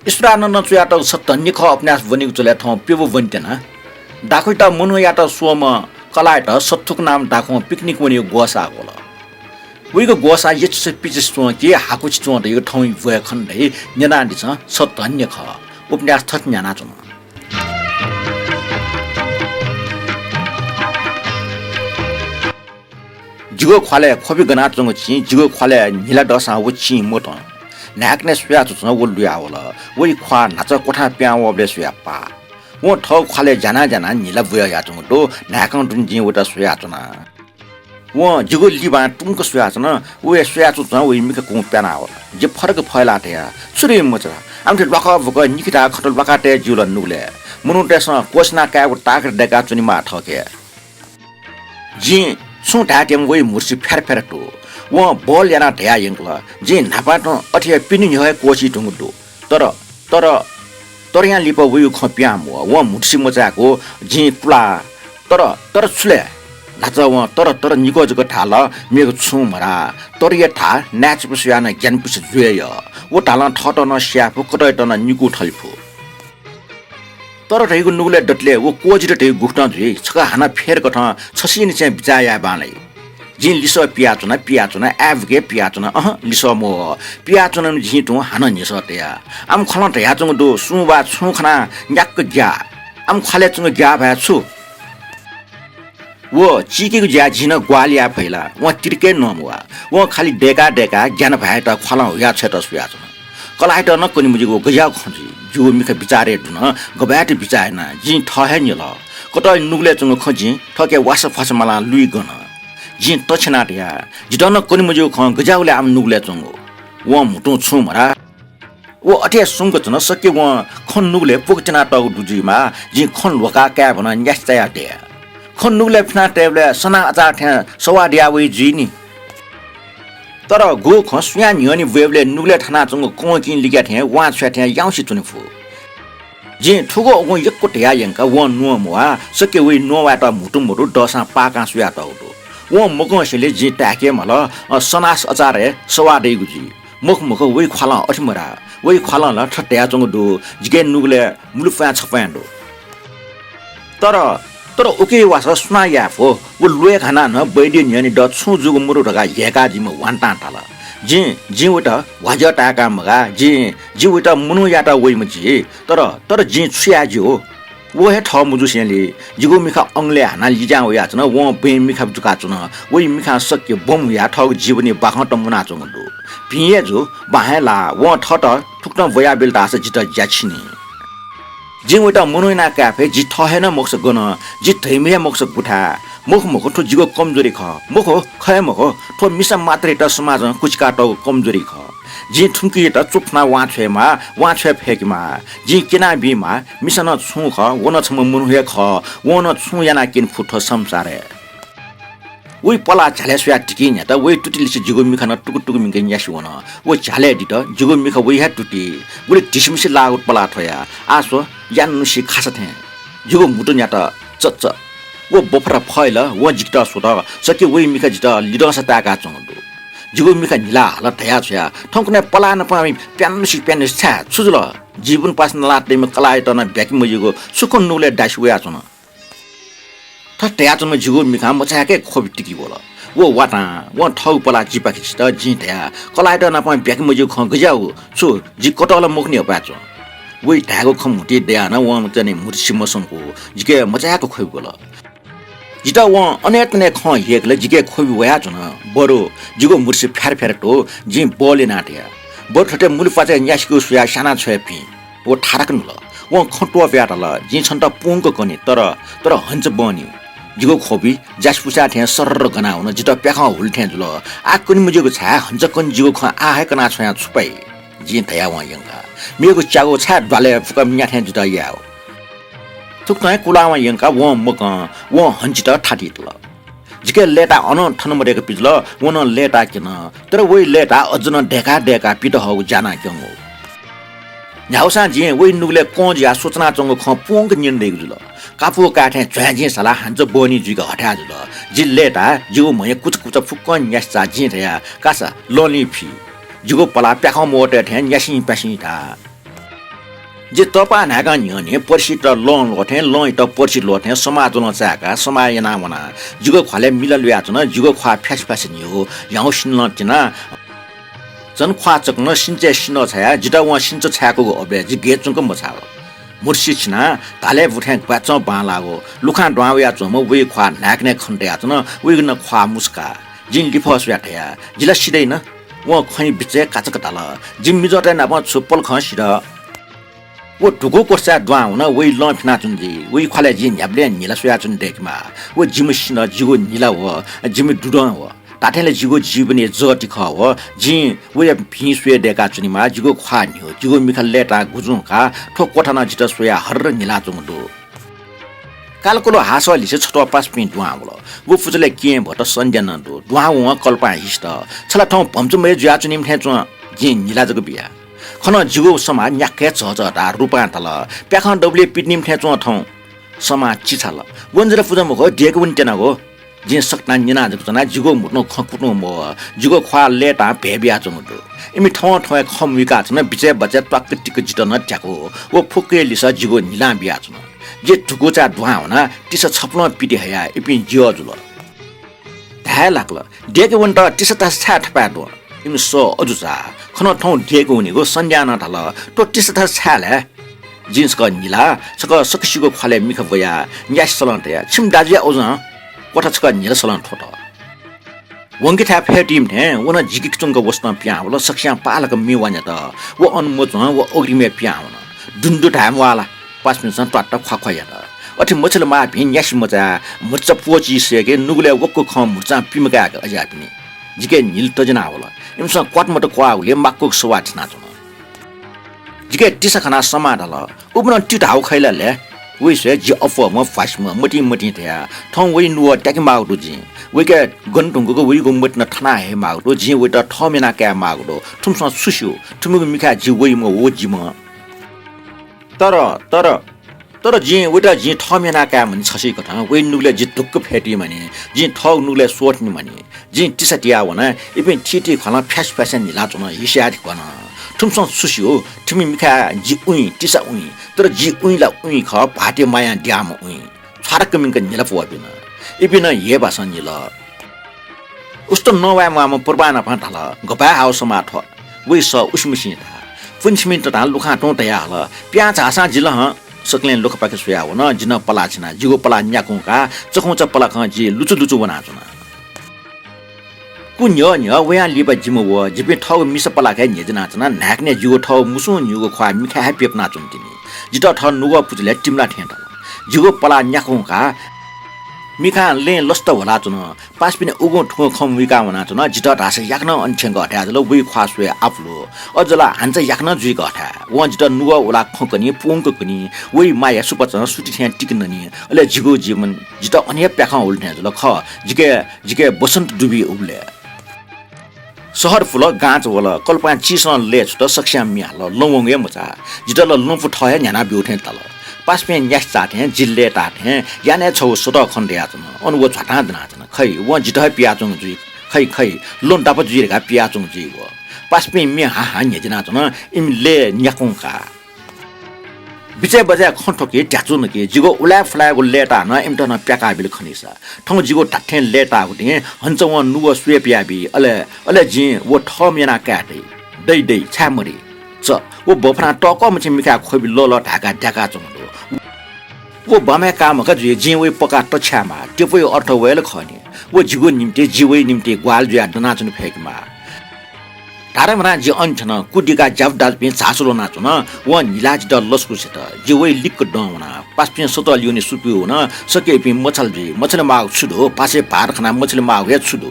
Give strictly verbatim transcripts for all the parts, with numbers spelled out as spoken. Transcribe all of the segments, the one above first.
ईश्वरानन्दं च्वयातःगु छ धन्य खः उपन्यास ब्वनीगु चलय् थौं प्यब्व ब्वनेत्यना। दाखुँयात मनूयात स्वःम्ह कलाःयात सत्थुक नाम दाखुं पिकनिक वनेगु ग्वसाः वल। वइगु ग्वसाः यचिस पिचिस च्वं कि हाकुछि च्वं धइगु थौंया ब्वय् खने दइ। न्यनादिसँ, छ धन्य खः। उपन्यास थथे न्यानाच्वना। जिगु ख्वालय् ख्वबि गनाच्वंगु चिं जिगु ख्वालय् न्हिला दःसां व चिं मतं। न्हाय्कनय् स्वयाच्वंच्वं व लुया वल। वइ ख्वाः न्हाचः क्वथां पिहां वःबलय् स्वयाः पाः। वं थःगु ख्वालय् ज्यानाः ज्यानाः न्हिला बुया हयाच्वंगु दु। न्हाय्कं तुं जिं वइत स्वयाच्वना। वं जिगु लिबां तुंक स्वयाच्वन। व हे स्वयाच्वंच्वं वइ मिखा कुं प्याना वल। जि फरक फय्लाः धया, छु रे मचा, आमथे ल्वाकः भुकः निखिता खँत ल्वाका तये ज्यू ला नुगलय्? मनूतय्सं क्वःछिना कायेगु ताकत दय्काच्वनेमाः थःके। जिं छुं धायेत्यंम्ह वइ म्हुतुसि फ्यार फ्यार तू। वं बल यानाः धया यंकल, जिं न्हापां तुं अथे हे पिने न्ह्यः हे क्वःछी धुंगु दु। तर, तर, तरयां लिपा वइगु खँ पिहां म्वः। वं म्हुतुसि मचाय्कू। जिं कुला, तर, तर छु ले? न्हाचः वं तर, तर निक्वः जक धाल, मेगु छुं मधाः। तरया धाः नाय्चुपु स्वयाः नं ग्यानापुसे जुइ यः। व धालं थःत नं स्याये फु, कतःयात नं निकू थले फु। तर धइगु नुगलय् दतले व क्वःजित धइगु गुकथं जुइ, छकः हानं फेरकथं छसिनिसें बिचाः याये बांलाइ। जिं लिसः पियाच्वना, पियाच्वना, आय्बुके पियाच्वना, अहँ, लिसः मवः, पियाच्वना नि जिं तुं हानं न्ह्यसः तया। आम खलं धयाच्वंगु दु, सुं वा छुं खनाः न्याक्क ग्याः। आम ख्वालय् च्वंगु ग्याःभाय् छु? व चीकेगु ज्याय् जिं नं ग्वाहालि याये फइ ला? वं तिरिके नमवाः। वं खालि दय्काः दय्काः ग्यानाभाय्‌यात ख्वालं हुयाः छ्वयेत स्वयाच्वन। कलाःयात नं कने मज्यूगु गज्याःगु खँ जुइ। जिगु मिखा बिचारय् दुन, गबलय् बिचाः याना, जिं थः हे न्यल। कतःया नुगलय् च्वंगु खँ जिं थःके वासः फ्वासः मालां लुइ गन। जिं तछ्यानाः धया, जितः नं कने मज्यूगु खँ गज्याःगु ले आम नुगलय् च्वंगु? वं म्हुतुं छुं मधाः। व अथे हे सुम्क च्वन, सकि वं खँ नुगलय् प्वकि त्यनातःगु दु जुइमाः, जिं खँ ल्ह्वकाः कायेभनं न्यासि चायाः धया। खँ नुगलय् फिना तयेबलय् सना अचार थें सवाः दयाः वइ जुइ नि। तर गुगु खँ सुयां न्ह्यःने ब्वयेबलय् नुगलय् थानाच्वंगु कंकिं लिग्या थें वां छ्वये थें याउँसे च्वने फु। जिं थुगु उगुं यक्व धया यंका वं न्वं मवाः, सकि वइ न्वं वयेत म्हुतु मदु, दःसां पाकां सुयातःगु दु। वं मकंसेंलि जिं ताय्के माल, अ, सनास अचार हे सवाः दइगु जुइ। मखु मखु, वइ ख्वालं अथे मधाः। वइ ख्वालं ला थथे धयाच्वंगु दु, जिके नुगलय् मुलुप्वाँय् छप्वाँय् दु। तर, तर उकिया वासः सुनां याये फु? व ल्वय् घानाः नं बैद्य न्ह्यःने दः छुं जूगु मदु धकाः ह्यय्काः जिम्ह वान्तां धाल। जिं, जिं वइत ह्वाज्याः ताय्काः मगाः, जिं, जिं वइत मनू यायेत वइम्ह जुइ। तर, तर जिं छु याये ज्यू? व हे थः मजूसेंलि जिगु मिखा अंगलय् हानाः लिज्यां वयाच्वन। वं बँय् मिखा जुकाच्वन। वइ मिखां सकि बम हुयाः थःगु जीवनया बाखंत मुनाच्वंगु दु। भिं हे जू, बां हे लाः। वं थःत थुकथं ब्वयाबिल धाःसा जितः ज्या छिनी। जिं वइत मनू यानाः काये फइ, जि थः हे नं मखुसा गन, जि धइम्ह हे मखुसा गुथाय्। मखु मखु, थ्व जिगु कमजोरी खः। मखु, खः हे मखु, थ्व मिसा मात्रयात समाजं कुचिकातःगु कमजोरी खः। जिं थुकियात च्वफुनाः वां छ्वयेमाः, वां छ्वये फय्केमाः। जिं क्यनाबीमाः, मिसा नं छुं खः, व नं छम्ह मनू हे खः, वं नं छुं यानाः क्यने फु थ्व संसारय्। वइ पलाः झ्यालय् स्वयाः तिकिं न्ह्यात। वइ तुति लिसे जिगु मिखा नं टुकु टुकु मिंकाः न्यासि वन। व झ्यालय् दित। जिगु मिखा वइ हे तुति। गुलि धिसिमिसि लाःगु पलाः थ्वया। आः स्व, यानुसि खासा थें। जिगु म्हुतु न्ह्यात। चच्च। व बफर फइल। वं जितः स्वत। सकि वइ मिखा जितः लिधंसा ताय्काच्वंगु दु। जिगु मिखा न्हिला हाल धया छ्वया। थौंकन्हय् पलाः नाप प्यानुसि प्यानुसि छाय्? छु जुल? जीवन पासा नलातइम्ह कलाःयात नं ब्याके मज्यूगु छु खँ नुगलय् दासि वयाच्वन? थथे धयाच्वंम्ह जिगु मिखां मचायाके ख्वबि तिकि वल। व वातां वं थःगु पलाः जिपाखे छित। जिं धया, कलाःयात नाप ब्याके मज्यूगु खँ गज्याःगु? छु, जि कतः ला मखु नि अपाय् च्वँ। वइ धायेगु खँ म्हुतुइ दयाः नं वं च्वने म्हुतुसि मसंकू। जिके मचायाक ख्वबि वल। जितः वं अनेतने खँ ह्यय्कल, जिके ख्वबि वयाच्वन। बरु जिगु म्हुतुसि फ्यार फ्यार तू, जिं बल यानाः धया। बरु थथे मुलुपाचय् न्यासिकेगु स्वयाः स्याना छ्वये भिं। व थाराक नुल। वं खँ त्वपुयाः धाल, जिं छन्त पूवंक कनी, तर, तर हन्च बहनी। जिगु ख्वबि जासि पुसाय् थें सर्र गनावन, जितः प्याखं हुल थें जुल। आः कने मज्यूगु छाय्? हन्च कनी जिगु खँ आः हे कना छ्वयां छु पाइ? जिं धयावं यंका। मेगु च्यागू छाय् द्वालय् फुक्क म्या थें जितः यायेगु? थुकथं हे कुलावं यंका वं मकं, वं हन्चित थातितल। जिके लय्ताः अनं थन मदय्क पिजुल, व नं लय्ताः क्यन। तर वइ लय्ताः अझ नं दय्काः दय्काः पित हःगु ज्यानाः क्यंगु। न्ह्यागुसां जिं वइ नुगलय् कं जुयाः स्वचनाच्वंगु खँ पूवंक न्यने दइगु जुल। कापू काये थें झ्वाँय् जिं सालाः हान्च बहनी जुइक हथाय् जुल। जि लय्ताः जिगु म्हया कुचा कुचा फुक्कं न्यासि चाः। जिं धया, कासा, लंलिं फि। जिगु पलाः प्याखं मवतय् थें न्यासिं प्यासिं धाः। जि तःपाः न्हाय्कं न्ह्यःने पर्सित लं ल्वःथें, लंयात पर्सि ल्वःथें समाः ज्वलं चाय्काः समाः यानाः वना। जिगु ख्वालय् मिला ल्वयाच्वना, जिगु ख्वाः फ्यासे फ्यासे न्ह्यू, ह्याउँसिनं तिना। झन ख्वाः चकनं सिन्चय् सिन्हः छाया, जितः वं सिन्च छाय्कूगु अबलय् जि गय् च्वंक मछाः। मुर्सि छिनाः धालय् बुथें ग्वाच्वं बांलाःगु लुखां दुहां वयाच्वंम्ह वइ ख्वाः न्हाय्कनय् खन तयाच्वन। वइगु नं ख्वाः मुसुकाः जिं लिफः स्वयाः धया, जि ला सिधइन। वं खँय् बिचय् काचाक्क धाल, जिमि मिजंतय् नाप छु पलखं सिध। व धुकू क्वसाय् दुहां वनाः वइ लं फिनाच्वन जुइ। वइ ख्वालय् जिं न्ह्याबलें न्हिला स्वयाच्वने दय्केमाः। व जिमि सिन्हः, जिगु न्हिला व जिमि दुदँ व। धात्थें ला जिगु जीवनय् जःति खः व। जिं वया भिं स्वये दय्काच्वनेमाः। जिगु ख्वाः न्ह्यू, जिगु मिखा लय्ताः गुजुं का। थ्व क्वथा नं जितः स्वयाः हर्र न्हिलाच्वंगु दु। कालकुलु हासः लिसे छत्वः पासापिं दुहां वल। व पुचलय् केहेँ भत, सन्ध्या नं दु। दुहां वं कल्पां हिसित, छ ला थौं भम्चा मय् जुयाच्वनीम्ह थें च्वं, जिं न्हिला जक बिया। खन जिगु समाः न्याक्क हे झःझः धाः। रूपां धाल, प्याखं दबुलिइ पितिनीम्ह थें च्वं थौं। समाः चिछाल। वंजल पुजा मखु, देय्के वने त्यनागु। जिं सकतां न्यना जक च्वना, जिगु म्हुतुं खँ कुतुं मवः। जिगु ख्वाः लय्तां भ्वय् बियाच्वंगु दु। इमि थवं थवं हे खँ मुइकाच्वन, बिचय् बचय् त्वाक्क तिक्क जितः नं त्याकू। व फुक्कया लिसः जिगु न्हिलां बियाच्वन। जि धुकूचाय् दुहां वनाः तिसा छपलं पिति हयाः इपिं ज्यः जुल। धाये लाकल, देय्के वनेत तिसा थासय् छाय् थपाय् द्वं? इमि सः अजू चाः। खन थौं देय्के वनीगु। सन्ध्यां नं धाल, थ्व तिसा थासय् छाय् लाये? जिं छकः न्हिला, छकः सकसिगु ख्वालय् मिखा ब्वयाः न्यासि सलं तया, छिमि दाजुया ओजं क्वथा छकः न्हिला सलं थ्वत। वंकिथाय् फ्यतुइम्ह थें व नं जिके च्वंक वसतं पिहां वल। सकसियां पालक मि वान्यात। व अन मच्वं, व अग्रिमय् पिहां वन। दुन्दु धाये म्वाः ला? पासापिन्सं त्वात्त ख्वाख्वा यात। अथे मछिलामाःपिं न्यासि मचाय् म्हुर्चा प्वःचिइ सय्के, नुगलय् वक्व खँ म्हुर्चां पिमकाय्क अज्याःपिनि। जिके न्हिला तज्यानावल। इमिसं क्वातमत क्वाःगुलिं माक्वक सवाः थिनाच्वन। जिके तिसा खनाः समाः धाल, उबलं ति धाःगु खइ ला ले? वइ स्वये जि अप्वःम्ह भ्वासिम्ह मतिं मतिं धयाः थौं वइ नुगः त्याके माःगु दु जिं। वइके गन धुंकूगु वइगु मतिं थना हये माःगु दु। जिं वइत थःम्ह यानाः काये माःगु दु। थुमिसं छु स्यू? थुमिगु मिखाय् जि वइम्ह, व जिम्ह। तर, तर, तर जिं वइत जिं थःम्ह यानाः काये मनि छसिकथं। वइ नुगलय् जि धुक्क फ्यतुइ मनि। जिं थःगु नुगलय् स्वः तिनि मनि। जिं तिसा तिया वना, इपिं थीथी ख्वालं फ्यास फ्यास न्हिलाच्वन, हिस्याः ध्वान। थुमिसं छु स्यू? थुमि मिखाय् जि उइँ, तिसा उइँ, तर जि उइँ ला उइँ खः, भाःतया मायां द्याःम्ह उइँ। छ्वाराक्क मिंक न्हिला प्वःबिन। इपिं नं हेभासं न्हिल। उस्त नवाये म्वाःम्ह पुर्बानापं धाल, गपाय् हाःगु समाः थ्व। वइ सः उसिमुसिं धाः। पुन्सिमिं ततां लुखां तुं धयाहल, पिहां झाःसां जिल हं। सकलें लुखापाखे स्वयाः वन। जि नं पलाः छिना। जिगु पलाः न्याकुं का। चखुंचा पलाखं जि लुचु लुचु वनाच्वना। कु न्ह्यः न्ह्यः वयां लिपा जिम्ह व जिपिं थःगु मिसा पलाखय् न्ह्यज्यानाच्वना। न्हाय्कनय् जिगु थःगु मुसुं न्ह्यूगु ख्वाः मिखाय् हे प्यपुनाच्वन तिनि। जितः थः नुगः पुचलय् तिमिला थें धाल। जिगु पलाः न्याकुं का। मिखां लँय् लसता ह्वलाच्वन। पासापिनि उगुं थुगुं खँ मुइका वनाच्वन। जितः धाःसा याकनं अन थ्यंक हथाय् जुल। वइ ख्वाः स्वये आपुलु। अझ ला हान्चा याकनं जुइक हथाय्। वं जितः नुगः उलाः खँ कनी, पुंक कनी। वइ माया सुपाँचं सुति थें तिक ननी। अले जिगु जीवन जितः अन हे प्याखं हुल थें जुल। खः, जिके, जिके बसन्त दुबी उबलय्। शहर पुल, गांचा वल। कल्पां चिसं लय् छुत, सकसियां म्ये हाल। लँ वंगु हे मचाः। जितः ला लँपु थः हे न्ह्याना ब्यू थें ताल। पासापिं न्यासि चाःथें, जि लय्ताःथें यानय् छगू सतः खन दयाच्वन। अन व झ्वातां दनाच्वन। खइ, वं जितः हे पियाच्वंगु जुइ। खइ, खइ, लँ दापा जुइ धकाः पियाच्वंगु जुइ व। पासापिं म्ये हां हां न्ह्यज्यानाच्वन। इमि लय् न्याकुं का। बिचय् बचय् खँ थ्वकी, ध्याचु नकी, जिगु उलाय् फुलाय्गु लय्ताः नं इमित नं प्याकाबिल खनीसा। थौं जिगु धात्थें लय्ताःगु थें हन्चा वं नुगः स्वये पियाबी। अले, अले जिं व थःम्ह यानाः काये दइ। दइ, दइ, छाय् मदइ? च, व बफनाः तःकः मछि मिखाय् ख्वबि लःलः धाय्काः द्याकाच्वंगु दु। व बांमय् काःम्ह का जुइ, जिं वइ पकाः तछ्यायेमाः। त्यपुया अर्थ व हे ला खः नि। व जिगु निंतिं, जि वइ निंतिं ग्वाहालि जुयाः दनाच्वने फय्केमाः। धाराम्हरां जि अन थ्यन। कुदिकाः ज्यापु दाजुपिं झासु ल्वनाच्वन। वं न्हिलाः जितः लसकुस यात। जि वइ लिक्क दं वना। पासापिं सतः ल्यूने सुपिउ वन। सकसियां इपिं मछाला जुइ। मछाले माःगु छु दु? पासाया भार खनाः मछाले माःगु हे छु दु?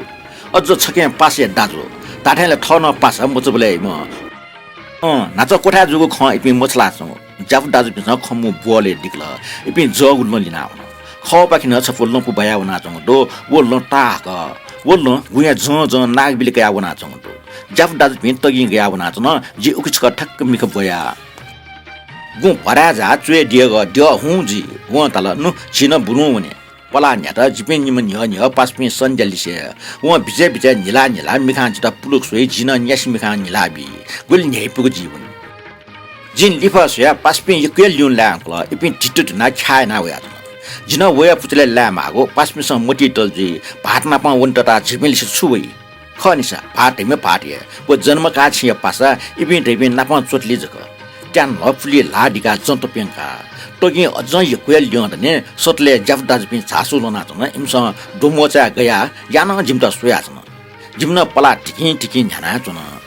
अझ छखें पासाया दाजु। धात्थें ला थः नं पासा मचाबलय् इमं। अँ, न्हाचः क्वथाय् जूगु खँ इपिं मछालाच्वंगु। ज्यापु दाजुपिन्सं खँ मू ब्वलय् दिकल। इपिं जःगु लँ लिना वन। खवपाखें नं छपु लँपु बाया वनाच्वंगु दु। व लँ ताहाकः। व लँ गुँया जं जं नागबिल कयाः वनाच्वंगु दु। ज्यापु दाजुपिं तगिं गया वनाच्वन। जि उखे छकः ठ्याक्क मिखा ब्वया। गुँ भराय् जाः च्वय् द्यः द्यः हुँ जुइ। वं धाल, नु, झी नं बुलुं वने। पलाः न्ह्यात। जिपिं निम्ह न्ह्यः न्ह्यः पासापिं सन्ध्या लिसे। वं बिचय् बिचय् न्हिला न्हिला मिखां जितः पुलुक स्वइ। जि नं न्यासि मिखां न्हिला बी। गुलि न्ह्यइपुगु जीवन। जिं लिफः स्वयाः पासापिं यक्व हे ल्यूने लाये धुंकल। इपिं धित्तुधिना ख्याः याना वयाच्वन। जि नं वया पुचलय् लाये माःगु, पासापिन्सं मतिइ तल जुइ। भाःत नापं वने तताः झीपिं लिसे छु वइ? खः निसा, भाःत धइम्ह भाःत हे। व जन्म काः छिंया पासा, इपिं धइपिं नापं च्वतली जक। त्यान्हल पुलिइ ल्हाः दिकाः जंत प्यंकाः। तगिं अज्जं यक्व हे ल्यं दनि, सतलय् ज्यापु दाजुपिं झासु ल्वनाच्वन। इमिसं द्वम्वचाय् गयाः यानाः जिमित स्वयाच्वन। जिमि नं पलाः धिकिं धिकिं न्ह्यानाच्वन।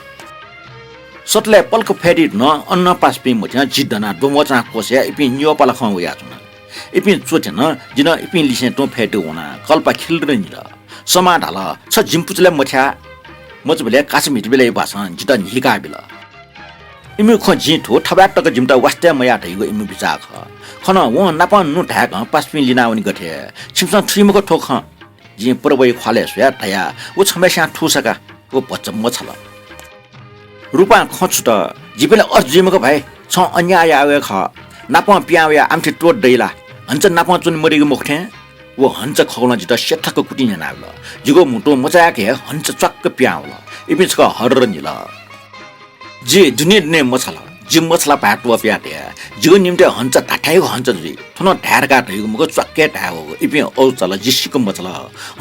सतलय् पलख फय् दइ धुन, अन नं पासापिं मथ्यं जि दनाः द्वम्वचां क्वसयाः इपिं निवः पालाखं वयाच्वन। इपिं च्वथ्यन, जि नं इपिं लिसें तुं फय् दु वना। कल्पा खिल्लर निल। समां धाल, छ जिमि पुचलय् मथ्याः। मजुबलय् कासा म्हितुबलय् भासं जितः न्हिकाबिल। इमिगु खँ जिं थू, थपाय् तक जिमित वास्ता मयाः धइगु इमिगु बिचाः खः। खन वं नापं नु धाय्कं पासापिं लिनावनी गथे? छिमिसं थुइ मखु थ्व खँ। जिं प्रभुया ख्वालय् स्वयाः धया, व छम्हस्यां थूसा का। व भचा मछाल। रूपां खँ छुत, जिपिं ला अथे जुइ मखु भाइ, छं अन्याय याः वये खः। नापं पिहां वयाः आमथि त्वःत दइ ला? हन्चा नापं च्वने मदइगु मखु थें। व हन्चा खःगुलं जितः स्यथाक्क कुतिं न्ह्यानाबिल। जिगु म्हुतुं मचाय्क हे हन्चा च्वाक्क पिहां वल। इपिं छकः हर्र निल। जि दुने दुने मछाल। जि मछाला भाय् त्वपुयाः धया, जिगु निंतिं हन्चा धात्थेंगु हन्चा जुइ। थ्व नं धाये धकाः धइगु मखु, च्वाक्क हे धाये वःगु। इपिं अजू चाल, जि सिक्क मछाल।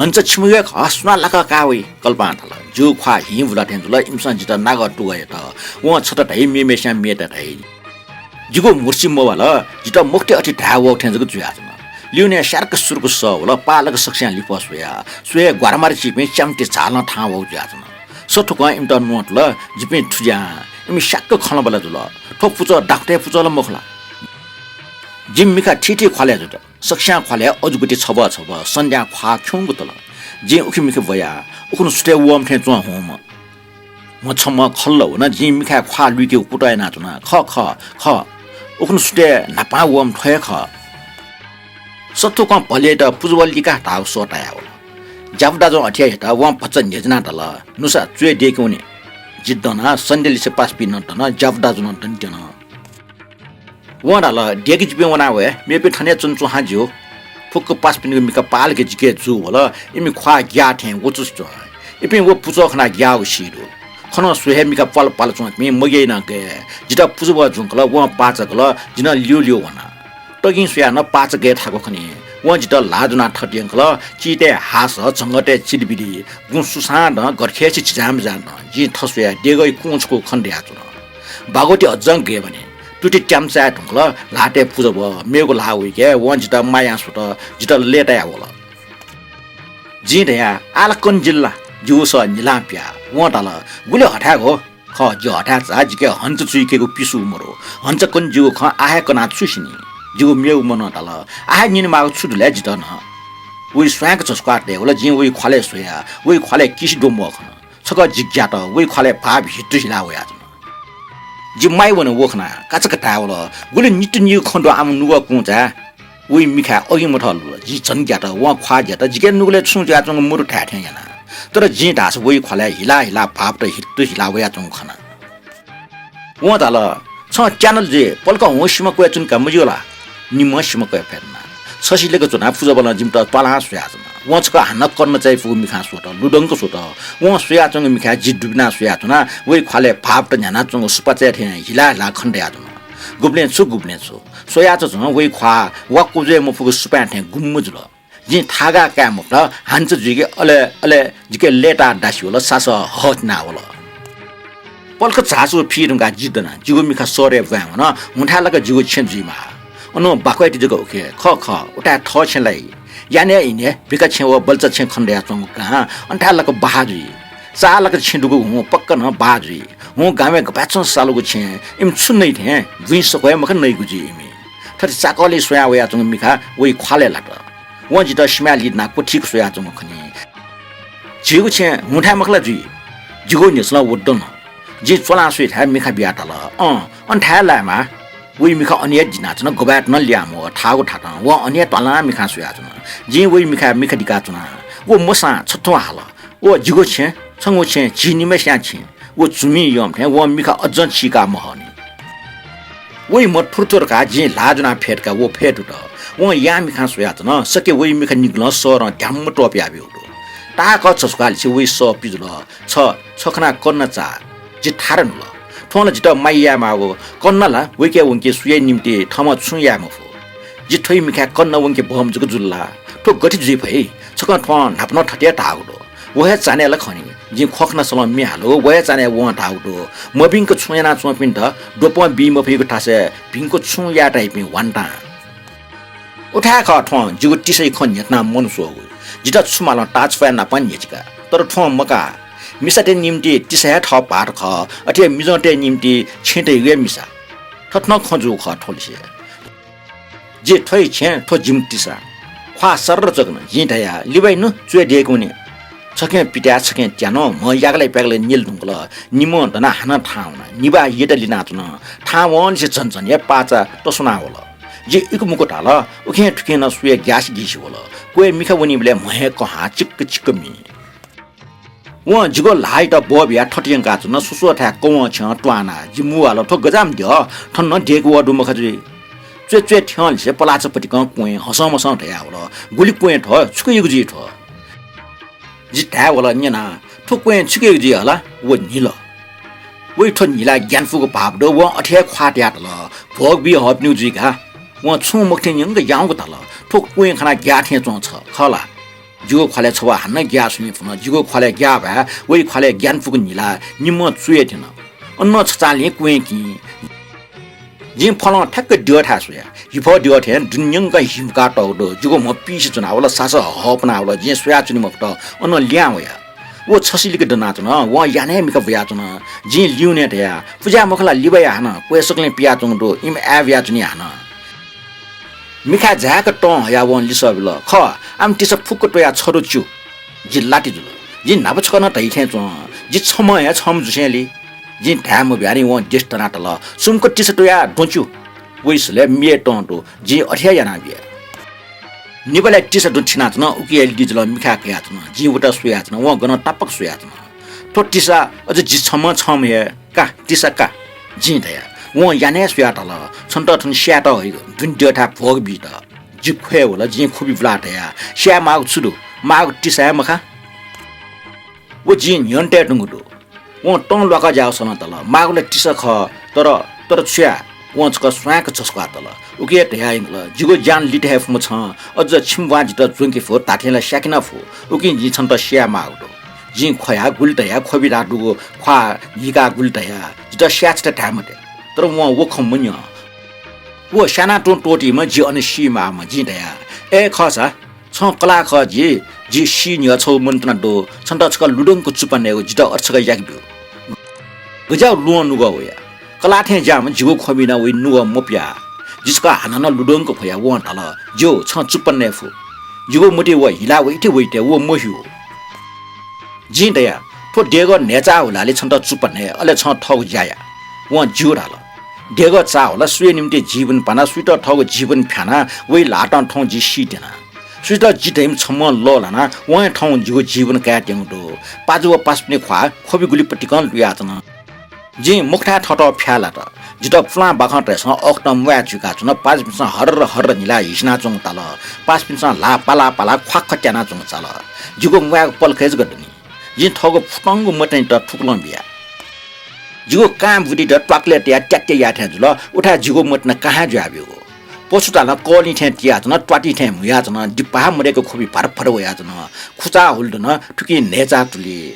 हन्चा छिमिगु हे खः, सुनां लाक काः वइ? कल्पां धाल। जिगु ख्वाः हिं बुला थें जुल, इमिसं जितः नागः तुगः यात। वं छता धाइ, मेम्हस्यां मेता धाइ। जिगु म्हुर्सि मवाल, जितः मखुतय् अथे धाये वःगु थें जक जुयाच्वन। लिउने स्यार्क सुर्क सः वल, पालक सकस्यां लिफः स्वया। स्वयाः ग्वारामारा चीपिं च्याम्हति झालं थाहां वःगु जुयाच्वन। सथुकं इमित न्वंतल, जिपिं थुज्यां। इमि स्याक्क खँल्हाबल्हा जुल। थ्व पुचः दाखुँतय् पुचः ला मखु ला? जिमि मिखा थीथी ख्वालय् जुत। सकस्यां ख्वालय् अजूगुति छब्वः छब्वः, सन्ध्यां ख्वाः खिउँगु तल। जिं उखे मिखे ब्वया, उखुन्हु सुथय् वःम्ह थें च्वं हुंम्ह। म्ह छम्ह खल्ल वन, जिं मिखाय् ख्वाः लुइकेगु कुतः यानाच्वना। खः, खः, खः। उखुन्हु सुथय् न्हापां वःम्ह थ्व हे खः। सथुकं भलय् यात पुजबः लिकाः धाःगु सः तायावल। ज्यापु दाजुं अथे हे यात, वं भचा न्ह्यज्यानाः धाल, नुसा, च्वय् देके वने। जि दना, सन्ध्या लिसे पासापिं नं दन, ज्यापु दाजु नं दनेत्यन। वं धाल, देके जिपिं वना वये, मेपिं थन हे च्वनाच्वँ हां ज्यू। फुक्क पासापिनिगु मिखा पालके जिके जू वल, इमि ख्वाः ग्याः थें वचुस च्वं। इपिं व पुचः खनाः ग्याःगु सी दु। खनं सु हे मिखा प्वाल प्वाल च्वंपिं मग्याइ नं गय्। जितः पुजबः ज्वंकल, वं पाचा गल, जि नं ल्यू ल्यू वना। तगिं स्वयाः नं पाचा गये थाकु खनी। वं जितः ल्हाः ज्वनाः थथे यंकल, चितय् हास, झंगःतय् चिलिबिलि, गुँ सुसां दं, गरखय्‌से झिजांमिजां दं। जिं थस्वयाः देगःया कुं छकू खँ धयाच्वन। बागवती अज्जं गय् बने। तुति त्याम्ह चाये धुंकल, ल्हातय् पुजबः, मेगु ल्हाः वइके वं जितः मायां स्वत, जितः लय्ताया वल। जिं धया, आः ला कन जिल ला? जिगु सः निलां पिया। वं धाल, गुलि हथाय् हो? खः, जि हथाय् चाः, जिके हन्चा चुइकेगु पिसू मरु। हन्चा कन जिगु खँ आः हे कनाः छु सिनि? जिगु मेगु मनं धाल, आः हे न्यनेमाःगु छु दु लय् जितः नं? वइ स्वांक झसुकाः तयेवल, जिं वइ ख्वालय् स्वया, वइ ख्वालय् किसि द्वम्बः खन। छकः जि ग्यात, वइ ख्वालय् भाःप हित हिलाः वयाच्वन। जि माइ वन व खनाः काचाक्क धायेवल, गुलि नितुनिगु खँ दु आम नुगः कुंचाय्। वइ मिखाय् अघि मथं लुल। जिं झन ग्यात, वं ख्वाः ग्यात, जिके नुगलय् छुं जुयाच्वंगु मरु धाये थें याना। तर जिं धाःसा वइ ख्वालय् हिला हिला भाःपत हित हिला वयाच्वंगु खना। वं धाल, छं त्यानल जुइ, पलख हुं सिमा क्वय् च्वने का मज्यू ला? निम्हं सिमा क्वय् फय् धुना। छसिलेक च्वनाः पुजबलं जिमित त्वालां स्वयाच्वन। वं छकः हानं कन्ना चायापुगु मिखां स्वत, लुधंक स्वत। वं स्वयाच्वंगु मिखाय् जि दुबिनाः स्वयाच्वना, वइ ख्वालय् भाःपत न्ह्यानाच्वंगु सुपाँचय् थें हिला हिला खने दयाच्वन। गुबलें छु, गुबलें छु। स्वयाच्वंच्वं वइ ख्वाः वा क्वज्वये मफुगु सुपाँय् थें गुम्म जुल। जिं थागा काये मफुत, हान्चा जुइके अले अले जिके लय्ताः दासिवल, सासः हःतिनावल। पलख झासु फी धुंकाः जि दना, जिगु मिखा सःतय् ब्वाँय् वन, हुंथाय् लाक जिगु छेँ जुइमाः। अन बाख्वाइति जक उखे, खः खः, उथाय् थः छेँ लाइ। यानय् इनय् भिका छेँ व बल्चा छेँ खने दयाच्वंगु गां, अनथाय् लाक बहाः जुइ। चाः लाक छेँ दुगु हुं पक्क नं बहाः जुइ। हुं गामय् गपाय् च्वंसा सालुगु छेँ, इमि छु नइ थें, बुँइ सक्व हे मखा नइगु जुइ इमि। थथे चाकःलि स्वयां वयाच्वंगु मिखा वइ ख्वालय् लात। वं जितः सिमाय् लिधनाः क्वथिक स्वयाच्वंगु खनी। झीगु छेँ हुंथाय् मखु ला जुइ? जिगु न्ह्यसलं व दन। जिं च्वलां स्वइथाय् मिखा बियाः धाल, अँ, अनथाय् लायेमाः। वइ मिखा अन हे दिनाच्वन, गुबाय् तुं नं ल्याः मवः, थाःगु थातं। वं अन हे त्वालां मिखां स्वयाच्वन। जिं वइ मिखाय् मिखा दिकाच्वना। व मसां छथुं हाल। व जिगु छेँ, छंगु छेँ, झी निम्हस्यां छेँ। व झुमिं यःम्ह थें वं मिखा अज्जं चीकाः महःनि। वइ म्ह थुर थुर काः जिं ल्हाः ज्वनाः फय् धकाः व फय् दुत। वं यां मिखां स्वयाच्वन, सके वइ मिखा निगलं सःरं ध्याम्म त्वपुयाब्यूगु दु। ताःकः छसुकालिसे वइ सः पिजुल। छ, छ खनाः कन्ना चाः। जि थारा न्हुल। थ्वं ला जितः माया यायेमाःगु, कन्हय् ला वय्के वंके सुया निंतिं थःम्हं छुं याये मफु। जि थ्वया मिखाय् कन्हय् वंके बहःम्ह जक जुल ला? थ्व गथे जुइ फइ? छकः थ्वं न्हापा नं थथे हे धाःगु दु। व हे चान्हय् ला खनी। जिं ख्वखनासलं म्ये हाल, व हे चान्हय् वं धाःगु दु। मभिंक छुं यानाच्वंपिन्त द्वपं बी मफइगु थासय् भिंक छुं याये धयापिं वान्तां। उथाय् खः थ्वं जिगु तिसाया खँ न्ह्यथनाः मन स्वःगु। जितः छु मालं ताःछुपाय् नापं न्ह्यचिका। तर थ्वं मकाः। मिसातय् निंतिं तिसा हे थः भाःत खः, अथे हे मिजंतय् निंतिं छेँ तइगु हे मिसा। थथे नं खँ जूगु खः थ्वलिसे। जि थ्वया छेँ, थ्व जिमि तिसा। ख्वाः सर्र चकन। जिं धया, लिबाइ नु, च्वय् देय्के वने। छखें पित्याः छखें त्यानं म्ह याकलय् प्याकलय् न्यल धुंकल। निम्हं दनाः हानं थाहां वना। निभाः यत लिनाच्वन। थाहां वंनिसें झन झन हे पाचा तसुना वल। जिं इकुमुकु धाल, उखें थुखें नं सुया ग्यासे गिसे वल। क्वय् मिखा वनीबलय् म्ह हे कहां चिक्क चिक्क मी। वं जिगु ल्हाःयात ब्वःबियाः थथे यंकाच्वन, स्वस्वःथाय् कवं छ्यं त्वानाः। जि मुवाल, थ्व गज्याःम्ह द्यः, थन नं देय्के वः दु मखा जुइ। च्वय् च्वय् थ्यंलिसे पलाच पतिकं क्वँय् हसं मसं धयावल, गुलि क्वँय् थ्व, छु कयागु जुइ थ्व? जि धायेवल, न्यना, थ्व क्वँय् छु कयागु जुइ हला? व न्हिल। वइ थ्व न्हिलाः ग्यानापुगु भाःपु दु, वं अथे हे ख्वाः तयातल, भोग बी हःपिनिगु जुइ का। वं छुं मखुथें न्यंक याउँक धाल, थ्व क्वँय् खनाः ग्याः थें च्वं छ, खः ला? जिगु ख्वालय् छब्वाः हानं ग्याः स्वये फुन। जिगु ख्वालय् ग्याः भाय् वइ ख्वालय् ग्यानापुगु न्हिलाः निम्हं च्वय् थ्यन। अन छचालिं क्वँय् किं। जिं फलं ठ्याक्क द्यःथाय् स्वया। हिफः द्यः थें दुने न्यंक हिमुकाः तःगु दु। जिगु म्ह पिइसे च्वनावल, सासः हःपनावल। जिं स्वयाच्वने मफुत, अनं लिहां वया। व छसिलिक दनाच्वन, वं यानय् मिखा बुयाच्वन। जिं लिउने धया, पुज्याः मखु ला लिबाया हानं, क्वय् सकलें पियाच्वंगु दु, इमित आय् बुयाच्वनी हानं। मिखाय् झाय्क तं हयाः वं लिसः बिल, खः, आम तिसा फुक्क त्वयाः छदँ च्यु। जि लाति जुल। जिं न्हापा छकः नं धइ थें च्वं, जि छम्ह हे छम्ह जुसेंलि। जिं धाये मब्यानि वं देश तनातल, सुम्क तिसा त्वयाः द्वँ च्यु। वइ सलय् म्ये तं दु, जिं अथे हे यानाबिया। निभालय् तिसा द्वँ थिनाच्वन, उकिया लिजिलं मिखाय् कयाच्वन। जिं वता स्वयाच्वन, वं गनं तापाक स्वयाच्वन। थ्व तिसा अझ जि छम्ह छम्ह हे का, तिसा का। जिं धया। वं यानय् स्वयाः धाल, छन्त थन स्यायेत हइगु, दुने द्यःथाय् भोग बीत। जि ख्वय् वल, जिं ख्वबि बुलाः धया, स्याये माःगु छु दु? माःगु तिसा हे मखा। व जिं न्ह्यःने तये धुंकूगु दु। वं तं ल्वाकः ज्याःगु सलं धाल, माःगु ला तिसा खः, तर, तर छु याये? वं छकः स्वांक झसुकाः धाल। उकिं हे धयायंकल, जिगु ज्यान लित हे फुम्ह छं अझ छिमि ब्वां जितः ज्वंके फु, धात्थें ला स्याके नं फु। उकिं जिं छन्त स्याये माःगु दु। जिं ख्वया गुलि धया, ख्वबि धाः दुगु ख्वाः न्हीकाः गुलि धया, जितः स्याये छता धाये मते। तर वं व खँ मन्यं। व स्यानातुं त्वःतीम्ह जि अन सी माःम्ह। जिं धया, अय् खःसा, छं कलाः खः जि, जि सी न्ह्यः छगू मन तुना दु, छन्त छकः लुधंक चुप्पा नयेगु, जितः अथे छकः याके ब्यु। गज्याःगु ल्वहं नुगः वया। कलाः थें ज्याःम्ह जिगु ख्वबिं नं वइ नुगः मपुया। जि छकः हानं नं लुधंक ख्वया, वं धाल, ज्यू, छं चुप्पा नये फु। जिगु मतिइ व हिला वइथें वइथें व मह्यू। जिं धया, थ्व देगः न्हय्चाः हुलालि छन्त चुप्पा नये, अले छं थःगु ज्या या। वं ज्यू धाल। देगः चाः हुला, सुया निंतिं जीवन ब्वाना, सुइत थःगु जीवन फ्याना, वइ ल्हातं थौं जि सीत्यना। सुइत जि धइम्ह छम्हं लःल्हाना, वं हे थौं जिगु जीवन कायेत्यंगु दु। पाजु व पासापिनि ख्वाः ख्वबि गुलि पतिकं लुयाच्वन। जिं मखुथाय् थःत फ्याः लात। जितः पुलां बाखंतय्सं अःखतं म्वाये चुइकाच्वन। पासापिन्सं हर्र हर्र न्हिलाः हिसिनाच्वंगु ताल। पासापिन्सं ल्हाः पालाः पालाः ख्वाक्ख त्यानाच्वंगु चाल। जिगु म्वायेगु पलख हे जक दनि। जिं थःगु फुतंगु मतनायात थुकलं बिया। जिगु कां बुदित त्वाकलय् तयाः त्यात्या याये थें जुल, उथाय् जिगु मतना काहां जुयाब्यूगु। पशुत नं कःलिं थें तियाच्वन, त्वातिं थें म्हुयाच्वन, दिपाः मदय्क ख्वबि भर भर वयाच्वन। खुचा हुल दन, थुकिं न्हय्चाः तुली।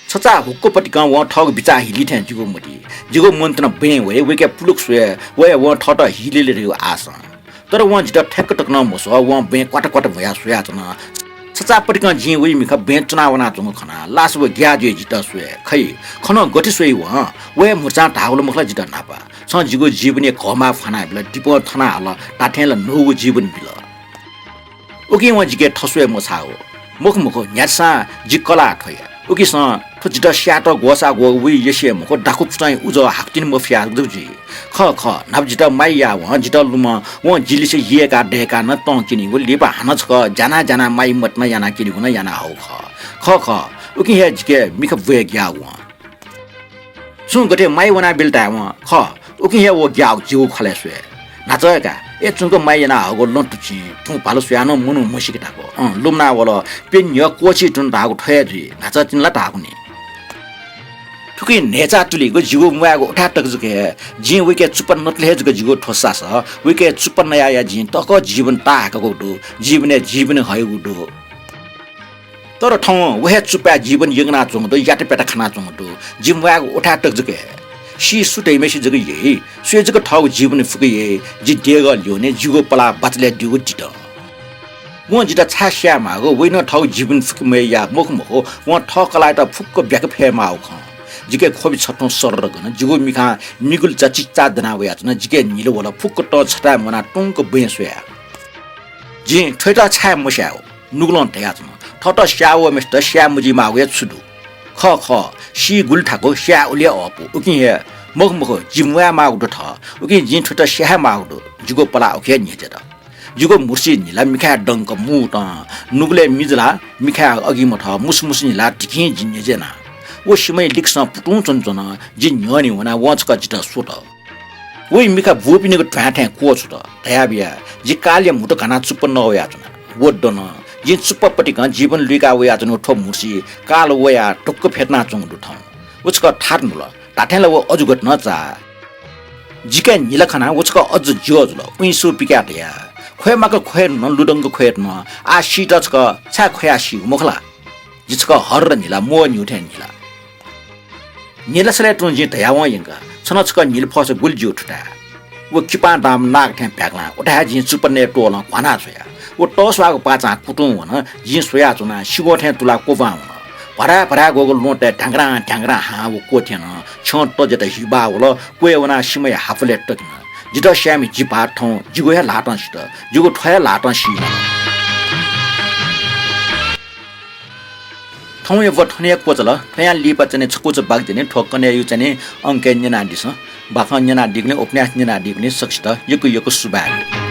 छचाः हुक्क पतिकं वं थःगु बिचाः हिली थें जिगु मति। जिगु मन तुना बँय् वये, वय्के पुलुक स्वये, व हे वं थःत हिलेले धइगु आशं। तर वं जितः थ्याक्क तक नं मस्वः, वं बँय् क्वात क्वात भ्वयाः स्वयाच्वन। छचाः पतिकं जिं वइ मिखा बँय् तुना वनाच्वंगु खनाः लास व ग्याः जुइ जितः स्वये। खइ, खनं गथे स्वइ वं? व हे म्हुर्चां धाःगु ला मखु ला जितः न्हापा। छं जिगु जीवनया घःमाः फ्वानाबिल, दिपं थना हल, धात्थें ला न्हूगु जीवन बिल। उकिं वं जिके थस्वये मछाःगु। मखु मखु, न्ह्याथासं जि कलाः थ्वया। उकिसं थ्व जितः स्यायेत ग्वसाः ग्वःगु वइ यसे हे मखु, दाखु पुचंया उजः हाकतिनि मफयाः जक जुइ। खः खः, न्हापा जितः माया याः वं, जितः लुमं, वं जिलिसे यय्काः दय्काः नं तं क्यनीगु, लिपा हानं छकः ज्यानाः ज्यानाः माया मतना याना क्यनीगु नं याना हःगु खः। खः खः, उकिं हे जिके मिखा ब्वये ग्याःगु वं। छुं गथे माया वनाबिल धायेवं खः, उकिं हे व ग्याःगु जिगु ख्वालय् स्वये। न्हाचः हे का, ए चुंक माया याना हःगु लं तुचिं, थुं भालु स्वयाः नं मनू म्हसीके धाःगु। अँ, लुमना वल, प्यन्हु न्ह्यः क्वःछी तुं धाःगु थ्व हे जुइ, न्हाचः तिनि ला धाःगु नि। उकिं न्हय्चा तुलिगु जिगु म्वायेगु उथाय् तक जक हे जिं वय्कःया चुप्पा नतले हे जक जिगु थ्व सासः, वय्कःया चुप्पा नयाया जिं तक जीवन ताहाकःगु दु, जीवनय् जीवन हयागु दु। तर थौं व हे चुप्पाय् जीवन यंकनाच्वंगु दु, याताप्याता खानाच्वंगु दु। जि म्वायेगु उथाय् तक जक हे। सी सु धइम्हय्सित जक याइ, सुया जक थःगु जीवन फुक्क याइ, जि देगः ल्यूने जिगु पलाः बाचालय् दीगु दित। वं जितः छाय् स्याये माःगु, वइनं थःगु जीवन फुक्क मयया मखु मखु, वं थः कलाःयात फुक्क ब्याके फये माःगु खँ। जिके ख्वबि छथुं सरर गन, जिगु मिखां मिगुलि चा चिच्चा दना वयाच्वन, जिके न्हिला वल, फुक्क तं छथाय् म्वनाः तुंक बँय् स्वया। जिं थ्वयात छाय् मस्यायेगु? नुगलं धयाच्वन, थःत स्याः वःम्हय्सित स्याये मजुइमाःगु हे छु दु? खः खः, सी गुलि थाकु स्याये उलि हे अःपु। उकिं हे मखु मखु, जि म्वाये माःगु दु थः, उकिं जिं थ्वयात स्याये हे माःगु दु। जिगु पलाः उखे हे न्ह्यज्यात। जिगु म्हुर्सी न्हिला मिखाय् दंक मू तं, नुगलय् मिजला मिखाय् अघि मथः, मुसु मुसु न्हिला तिखिं जि न्ह्यज्याना। व सिमाया लिक्सं पुतुं च्वनाच्वन, जि न्ह्यःने वना, वं छकः जितः स्वत। वइ मिखा बूपिनिगु ध्वाँय् थें क्वछुत। धयाबिया, जि कालया म्हुतु घानाः चुप्पा नवयाच्वना। व दन। जिं चुप्पा पतिकं जीवन लुइका वयाच्वनागु थ्व म्हुर्सी काल वयाः ढुक्क फ्यतुनाच्वंगु दु थौं। व छकः थात न्हुल। धात्थें ला व अजू गथे नं चाः। जिके न्हिला खनाः व छकः अजू ज्यः जुल। उइँसु पिकाः धया, ख्वये माक ख्वये धुन, लुधंक ख्वये धुन, आः सीत छकः छाय् ख्वयाः सीगु मखु ला? जि छकः हर्र न्हिला, म्वः न्हिउ थें न्हिला। न्हिलासलय् तुं जिं धयावं यंका, छन छकः न्हिला फःसा गुलि ज्यू थुताय्। व किपां दांम्ह नाग थें भ्याकलां उथाय् जिं चुप्पा नये त्वलं घ्वाना छ्वया। व तःस्वाःगु पाचां कुतुं वन, जिं स्वयाच्वना, सिगों थें तुलाः क्वबां वन। भराय् भराय् ग्वःगु ल्वहंतय् ढ्याङ्ग्रां ढ्याङ्ग्रां हां व क्वथ्यन, छ्यं तज्यात हिबा वल, क्वय् वनाः सिमाया हापलय् तकिन। जितः स्याःम्ह जि भाःत थौं जिगु हे ल्हातं सित, जिगु थ्व हे ल्हातं सीमाल। थौंया व थन हे क्वचाल। थ्वयां लिपा चाहिँ नि छकुचा बागि चाहिँ नि थ्व कन्हय्‌या चाहिँ नि अंकय् न्यनादिसँ। बाखं न्यनादीगुलिं, उपन्यास न्यनादीगुलिं सकसित यक्व यक्व सुभाय्।